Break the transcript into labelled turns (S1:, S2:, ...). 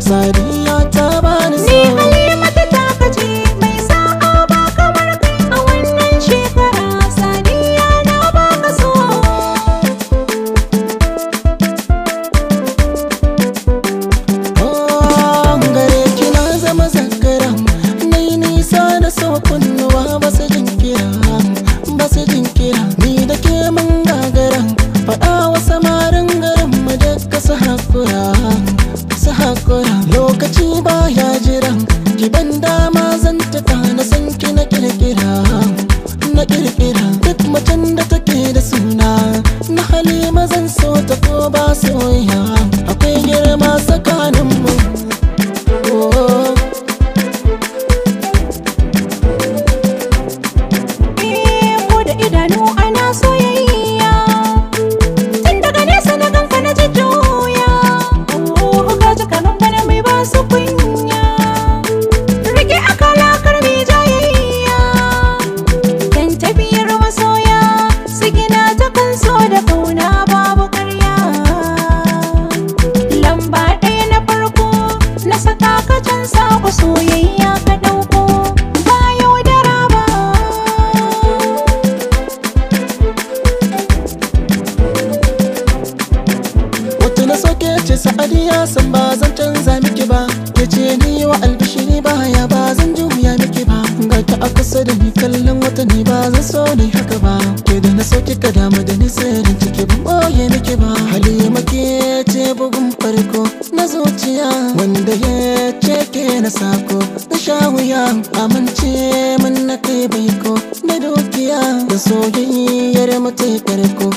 S1: Sadiya ta bani so.
S2: Ni Halimatu ta kace mai sa'a ba kamar kai a wannan shekara, Sadiya na baka so.
S1: Oh, gare ki na zama zakara, na yi nisa da so kunnuwa ba su jinkira, ba su jinkira. Ni da ke mun gagara, faɗa wa samarin garin mu duka su hakura, su hakura. Lokaci ba ya jira, ki ban dama zan taka na san ki na kirkira, na kirkira. Duk macen da take da suna na Halima zan so ta ko ba soyayya, akwai girma tsakaninmu. Oh.
S2: Eh, ko da idanu ana soyayya, tun daga nesa na ganka na jujjuya. Oh, ka ji kaman bana mai ba su kunya, rike akala karmi jayayya. Dan tafiyar masoya su gina ta kan so da kauna babu karya. Lamba ɗaya na farko na saka ka can sako soyayya ka ɗauko ba yaudara ba.
S1: Wata na soke ce Sa'adiya, san ba zan canza miki ba. Ke ce ni wa albishiri baya, ba zan juya miki ba. Ga ta a kusa da ni kallon wata, ni ba zan so ni haka ba. Ke da na soke ka damu da ni sirrin ciki ban boye miki ba. Halima ke ce bugun farko na zuciya, wanda ya ce ke na sako na sha wuya. Amince mun na kai baiko na dukiya, da soyayyar mu ta yi karko.